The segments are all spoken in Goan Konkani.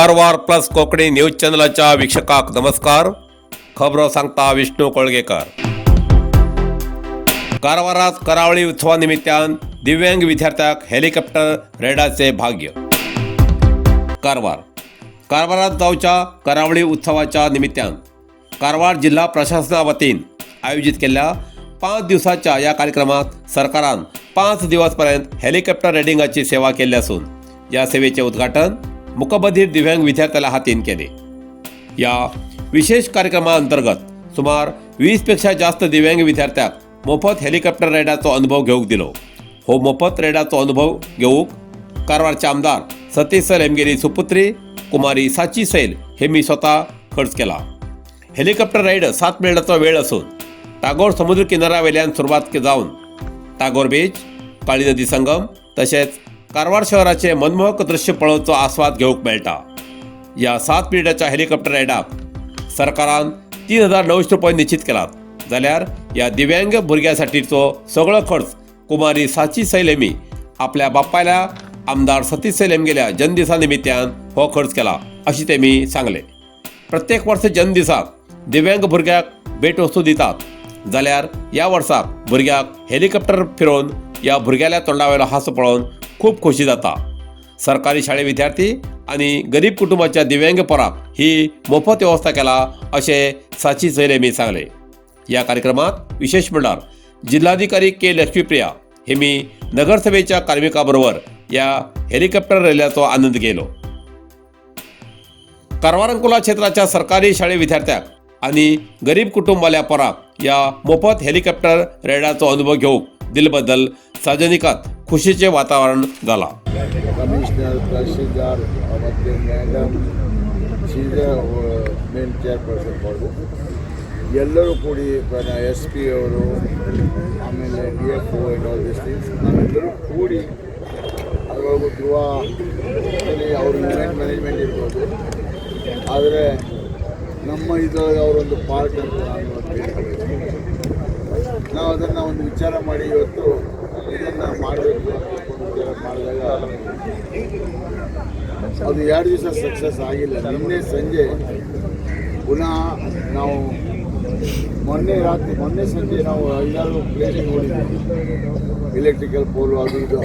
कारवार प्लस कोंकणी न्यूज चॅनलाच्या वीक्षकाक नमस्कार. खबरो सांगता विष्णू कोळगेकर. कारवारात करावळी उत्सवा निमित्तान दिव्यांग विद्यार्थ्याक हेलिकॉप्टर रेडाचे भाग्य. कारवार कारवारात जावच्या करावळी उत्सवाच्या निमित्तान कारवार जिल्हा प्रशासना वतीन आयोजित केल्ल्या 5 दिवसाच्या या कार्यक्रमात सरकारान 5 दिवसपर्यंत हेलिकॉप्टर रेडिंगाची सेवा केल्ली असून या सेवेचे उद्घाटन मुकबधीर दिव्यांग विद्यार्थ्याला हातीन केले. या विशेष कार्यक्रमाअंतर्गत सुमार 20 पेक्षा जास्त दिव्यांग विद्यार्थ्याक मोफत हेलिकॉप्टर रायडाचो अनुभव घेवंक दिलो. हो मोफत रायडाचो अनुभव घेवंक कारवारचे आमदार सतीश सैल हेमगेली सुपुत्री कुमारी साची सैल हे मी स्वतः खर्च केला. हेलिकॉप्टर राईड 7 मिनिटाचो वेळ असून टागोर समुद्र किनाऱ्यावेल्यान सुरवात जावन टागोर बीच, काळी नदी संगम तशेंच कारवार शहराचे मनमोहक दृश्य पळोवचो आस्वाद घेवंक मेळटा. या 7 मिनिटाच्या हेलिकॉप्टर रायडाक सरकारान 3900 रुपये निश्चित केलात, जाल्यार या दिव्यांग भुरग्यासाठीचो सगळो खर्च कुमारी साची सैल हेमी आपल्या बापायल्या आमदार सतीश सैल हेमगेल्या जन्मदिसा निमित्तान हो खर्च केला अशें तेमी सांगलें. प्रत्येक वर्स जन्मदिसाक दिव्यांग भुरग्याक भेटवस्तू दितात, जाल्यार ह्या वर्साक भुरग्याक हेलिकॉप्टर फिरोवन ह्या भुरग्याल्या तोंडावेलो हांसो पळोवन खूब खोशी जाता. सरकारी शाळे विद्यार्थी आनी गरीब कुटुंबाच्या दिव्यांग पोराक ही मोफत वेवस्था केला अशें साची सैल हेमी सांगलें. या कार्यक्रमात विशेष म्हणल्यार जिल्हाधिकारी के लक्ष्मीप्रिया हेमी नगरसभेच्या कार्मिका बरोबर या हेलिकॉप्टर रेल्याचो आनंद घेयलो. कारवार अंकोला क्षेत्राच्या सरकारी शाळे विद्यार्थ्याक आनी गरीब कुटुंबाल्या पोराक या मोफत हेलिकॉप्टर रेडाचो अनुभव घेवंक दिल्ले बद्दल सार्वजनिकात खुशीचे वातावरण जाला. ಕಮಿಷನರ್, ತಹಶೀಲ್ದಾರ್ ಮತ್ತು madam, she's main chairperson for ಎಲ್ಲರೂ ಕೂಡಿ, ಎಸ್ ಪಿ ಅವರು, ಆಮೇಲೆ DFO and all this things, ನಾವೆಲ್ಲರೂ ಕೂಡಿ, ಅದರೊಳಗೂ ಧ್ರುವ ಅವರು ಇವೆಂಟ್ ಮ್ಯಾನೇಜ್ಮೆಂಟ್ ಇರ್ಬೋದು, ಆದರೆ ನಮ್ಮ ಇದರೊಳಗೆ ಅವರೊಂದು ಪಾರ್ಟ್ ಅಂತ ನಾನು ಇವತ್ತು ಹೇಳಿಕೊಳ್ಳುತ್ತೇನೆ. ನಾವು ಅದನ್ನು ಒಂದು ವಿಚಾರ ಮಾಡಿ ಇವತ್ತು ಇದನ್ನು ಮಾಡಬೇಕು ಅಂತ ವಿಚಾರ ಮಾಡಿದಾಗ ಅದು 2 ದಿವಸ ಸಕ್ಸಸ್ ಆಗಿಲ್ಲ. ನಿನ್ನೆ ಸಂಜೆ ಪುನಃ ನಾವು ಮೊನ್ನೆ ರಾತ್ರಿ, ಮೊನ್ನೆ ಸಂಜೆ ನಾವು ಐದಾರು ಪ್ಲೇಸಿಗೆ ನೋಡಿದ್ವಿ. ಎಲೆಕ್ಟ್ರಿಕಲ್ ಪೋಲು ಅದು ಇದು.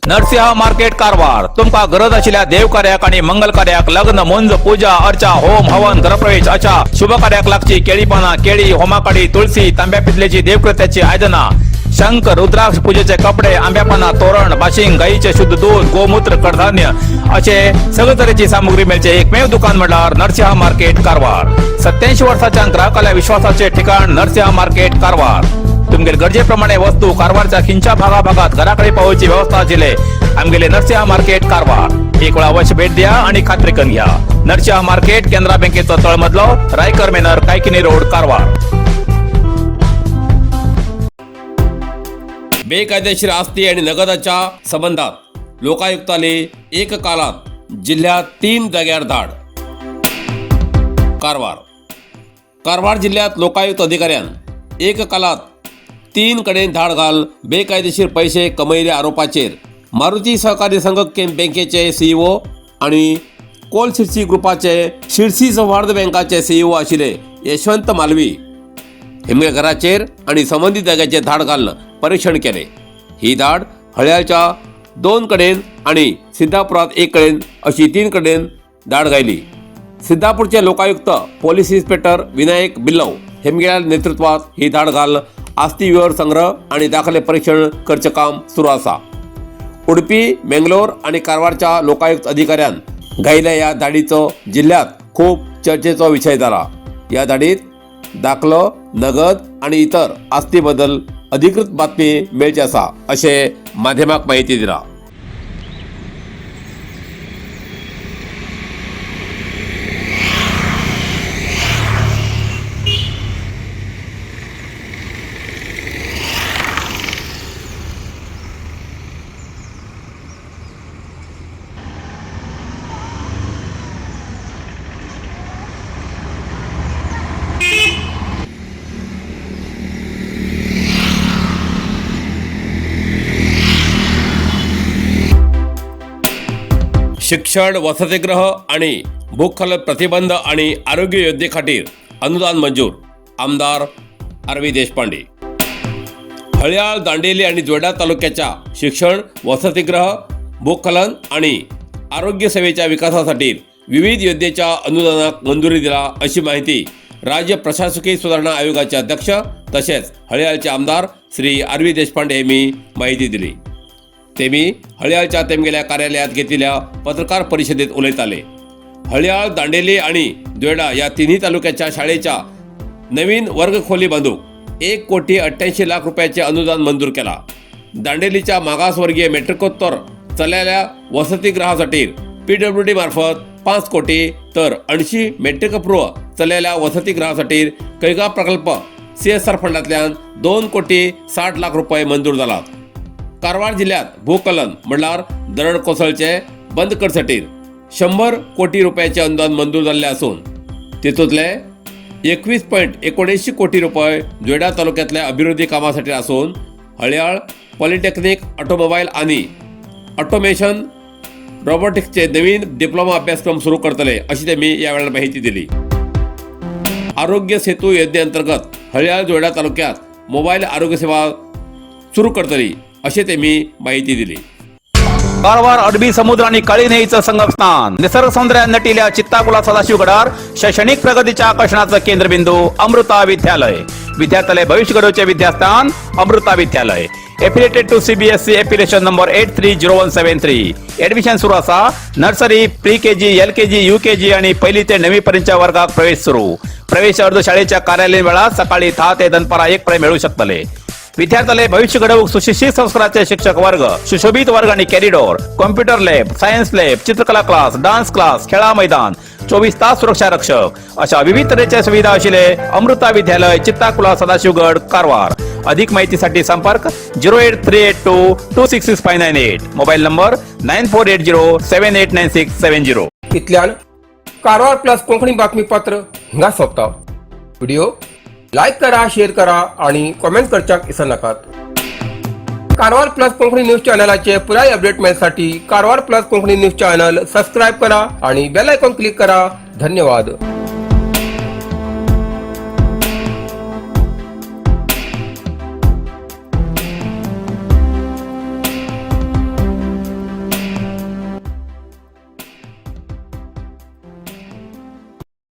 नरसिंह मार्केट कारवार. तुमका गरज आशिल्ल्या देवकार्याक आणि मंगल कार्याक, लग्न, मुंज, पूजा अर्चा, होम हवन, घरप्रवेश अशा शुभ कार्याक लागची केळी पाना, केळी, होमाकाडी, तुळशी, तांब्या पितलेची देवकृत्याची आयदना, शंख, रुद्राक्ष, पूजेचे कपडे, आंब्यापाना, तोरण, बाशिंग, गाईचे शुद्ध दूध, गोमूत्र, कडधान्य असे सगळे तरेची सामुग्री मेळचे एकमेव दुकान म्हटल्यार नरसिंह मार्केट कारवार. 87 वर्साच्या ग्राहकाला विश्वासाचे ठिकाण नरसिंह मार्केट कारवार. तुमगेले गरजेप्रमाणे वस्तू कारवारच्या खिंच्या भागाभागात घराकडे पावोवची व्यवस्था आशिल्ले आमगेले नरसिंह मार्केट कारवार. एक वेळा अवश्य भेट द्या आणि खात्री करून घ्या. नरसिंह मार्केट, केनरा बँकेचो तळमजलो, रायकर मेनर, कायकिनी रोड, कारवार. बेकायदेशीर आस्ती आणि नगदाच्या संबंधात लोकायुक्ताले एक कालात जिल्ह्यात तीन जाग्यार धाड. कारवार. कारवार जिल्ह्यात लोकायुक्त अधिकाऱ्यान एक कालात तीन कडेन धाड घाल बेकायदेशीर पैसे कमयिल्ल्या आरोपाचेर मारुती सहकारी संघ बँकेचे सीईओ आणि कोल शिर्सी ग्रुपाचे शिर्सी सौहार्द बँकाचे सीईओ आशिल्ले यशवंत मालवी हेमगे घराचेर आणि संबंदीत जाग्याचेर धाड घालून परीक्षण केले. ही धाड हळ्याच्या दोन कडेन आणि सिद्धापुरात एक कडेन अशी तीन कडेन धाड घायली. सिद्धापूरचे लोकायुक्त पोलीस इन्स्पेक्टर विनायक बिल्लव हेमगेल्या नेतृत्वात ही धाड घाल आस्ती विवर संग्रह आणि दाखले परीक्षण करचें काम सुरू आसा. उडपी, मेंगलोर आणि कारवारच्या लोकायुक्त अधिकाऱ्यान घायिल्ल्या ह्या धाडीचो जिल्ह्यात खूप चर्चेचो विशय जाला. ह्या धाडीत दाखलो, नगद आणि इतर आस्ती बद्दल अधिकृत बातमी मेळची आसा अशें माध्यमाक माहिती दिला. शिक्षण, वसतिगृह आणि भूखलन प्रतिबंध आणि आरोग्य योजने खातीर अनुदान मंजूर, आमदार आर व्ही देशपांडे. हळयाळ, दांडेली आणि जोडा तालुक्याच्या शिक्षण, वसतिगृह, भूखलन आणि आरोग्य सेवेच्या विकासासाठी विविध योजनेच्या अनुदानाक मंजुरी दिला अशी माहिती राज्य प्रशासकीय सुधारणा आयोगाचे अध्यक्ष तसेच हळयाळचे आमदार श्री आर व्ही देशपांडे यांनी माहिती दिली. तेमी हळयाळच्या तेमगेल्या कार्यालयात घेतलेल्या पत्रकार परिषदेत उलयताले. हळयाळ, दांडेली आणि द्वेडा या तिन्ही तालुक्याच्या शाळेच्या नवीन वर्गखोली बांधूक 1 कोटी 88 लाख रुपयाचे अनुदान मंजूर केला. दांडेलीच्या मागासवर्गीय मेट्रिकोत्तर चललेल्या वसतिगृहासाठी पीडब्ल्यूडी मार्फत 5 कोटी तर 80 मेट्रिकपूर्व चललेल्या वसतिगृहासाठी कैगा प्रकल्प सीएसआर फंडातल्यान 2 कोटी 60 लाख रुपये मंजूर जालात. कारवार जिल्ह्यात भूकलन म्हणल्यार दरड कोसळचे बंद करसाठी 100 कोटी रुपयाचे अनुदान मंजूर जाल्ले असून तितूंतले 21.79 कोटी रुपये जोयडा तालुक्यातल्या अभिवृद्धी कामासाठी असून हळयाळ पॉलिटेक्निक ऑटोमोबाईल आणि ऑटोमेशन रोबोटिक्सचे नवीन डिप्लोमा अभ्यासक्रम सुरू करतले अशी त्यांनी या वेळेला माहिती दिली. आरोग्य सेतू योजनेअंतर्गत हळयाळ जोयडा तालुक्यात मोबाईल आरोग्य सेवा सुरू करतली अशी त्यांनी माहिती दिली. कारवार अरबी समुद्र आणि काळी न्हंयीचं संगमस्थान, निसर्ग सौंदर्यात नटिल्या चित्ताकुला सदाशिवगडार शैक्षणिक प्रगतीच्या आकर्षणाचं केंद्रबिंदू अमृता विद्यालय. विद्यार्थ्यालय भविष्य घडवचे विद्यास्थान अमृता विद्यालय. Affiliated to CBSE, affiliation number 830173. Admission सुरू असा. Nursery, pre KG, L KG, U KG आणि पहिली ते नववी पर्यंतच्या वर्गात प्रवेश सुरू. प्रवेश अर्ज शाळेच्या कार्यालयीन वेळात सकाळी 10 ते दनपारा 1 पर्यंत मिळू शकतले. विद्यार्थ्याला भविष्य घडवूक सुशिक्षित संस्काराचे शिक्षक वर्ग, सुशोभित वर्ग आणि corridor, computer lab, science lab, चित्रकला क्लास, डान्स क्लास, खेळा मैदान, 24 तास सुरक्षा रक्षक अशा विविध तऱ्हेच्या सुविधा असलेले अमृता विद्यालय, चित्ताकुला, सदाशिवगड, कारवार. अधिक माहितीसाठी संपर्क 08382266598, mobile number 9480789670. इतल्यान कारवार प्लस कोंकणी बातमीपत्र हिंगा सोंपता. व्हिडिओ लायक करा, शेअर करा आणि कॉमेंट करच्याक विसरनाकात. कारवार प्लस कोंकणी न्यूज चॅनलाचे पुराय update मेळसाठी Karwar plus Konkani news channel subscribe करा आणि बेल आयकॉन क्लिक करा. धन्यवाद.